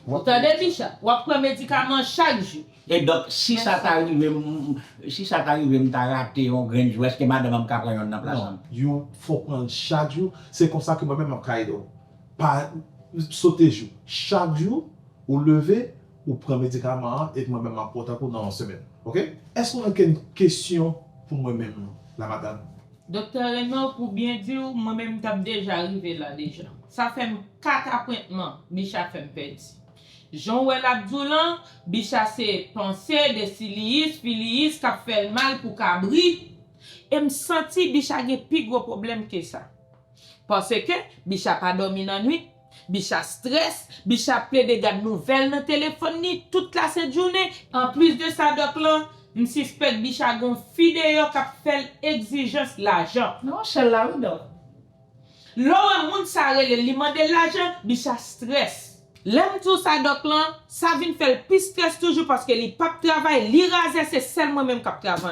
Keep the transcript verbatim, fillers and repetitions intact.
Ou tande, Bicha? W ap pran medikaman chak jou. E donk, si sa ta rive m, si sa ta rive m ta rate yon grenn jou, èske madanm an ka pran yonn nan plas an? Non, yo fò pran l chak jou. Se konsa ke mwen menm m ap ka ede w. Pa sote jou. Chak jou, ou leve, ou pran medikaman an, epi mwen menm m ap pran tankou nan yon semèn. Oke? Èske w gen kesyon pou mwen menm la, madanm? Doktè Reno, pou byen di w, mwen menm m t ap deja rive la deja. Sa fè m kat apwentman Bicha fè m pèdi. Jan w wè l ap di w lan, Bicha se panse, desiliyis, filiyis k ap fè l mal pou kabrit. E m santi Bicha gen pi gwo pwoblèm ke sa. Paske Bicha pa dòmi nan nwit, Bicha strès, Bicha ap plede gad nouvèl nan telefòn li tout lasent jounen. Anplis de sa, dòk lan, m sispèk Bicha gon fi deyò k ap fè l egzijans lajan. Nan yon chèl la wi, dòk. Lè w wè moun sa rele l, li mande l lajan, Bicha strès. Lè m di w sa, dòk lan, sa vin fè l pi strès toujou paske li p ap travay, li razè, se sèl mwen menm k ap travay.